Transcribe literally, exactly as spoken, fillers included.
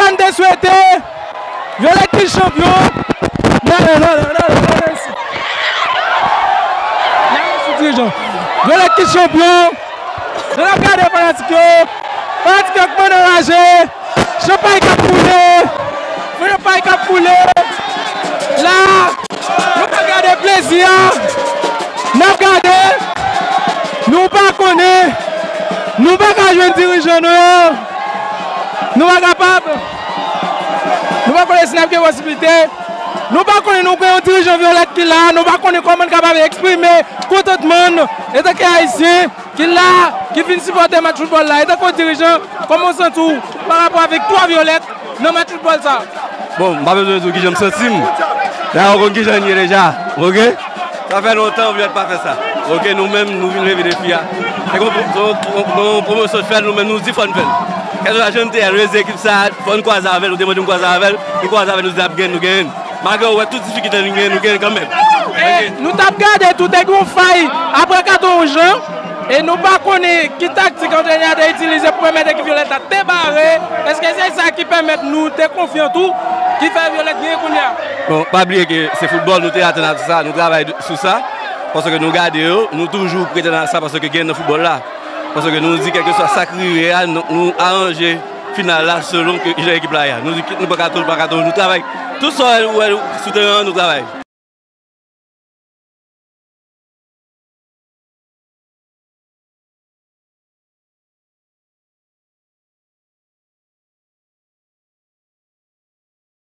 N te swete Vyolèt ki chanpyon. N ale, n ale, n ale, n ale isi. N ale isi, dirijan. Vyolèt ki chanpyon. Nou ap gade fanatik yo. Fanatik yo kòmanse anraje. Chanpay k ap koule. Chanpay k ap koule. La, nou ap gade plezi a. N ap gade. Nou pa konnen. Nou pa ka jwenn dirijan nou yo. Nou pa kapab. Nou pa konnen si n ap gen posiblite. Nou pa konnen nou gen yon dirijan Vyolèt ki la. Nou pa konnen kòman n kapab eksprime kontantman n antanke Ayisyen ki la, ki vin sipòte match foutbòl la. Antanke yon dirijan, kòman w santi w pa rapò a viktwa Vyolèt nan match foutbòl sa? Bon, m pa bezwen di w kijan m santi m. Dayè, ou konn kijan n ye deja, oke? Sa fè lontan Vyolèt pa fè sa. Oke, nou menm, nou vin leve defi a. Se kon, kon, kon, kon pwomosyon fè, nou menm, nou di fò n fè l. Kèlkeswa jan n te ye, nou rete ekip sa, fò n kwaze avè l, ou te mande m kwaze avè l, nou kwaze avè l, nou di n ap genyen, nou genyen. Malgre ou wè tout difikilte nou genyen, nou genyen kanmenm. E nou t ap gade tou, te gen yon fay apre katòz jan. E nou pa konnen ki taktik antrenè a te itilize pou pèmèt ekip Vyolèt la te bare. Èske se sa ki pèmèt nou te konfyan tou, ki fè Vyolèt genyen kounye a? Bon, pa bliye ke se foutbòl, nou te atann a sa, nou travay sou sa. Paske nou gade yo, nou toujou pretann a sa, paske gen nan foutbòl la. Paske nou di kèlkeswa sa k rive a, nou, nou aranje final la selon ke jan ekip la ye a. Nou di kit nou pa katòz, pa katòz, nou travay. Tout sa ou wè sou teren an, nou travay.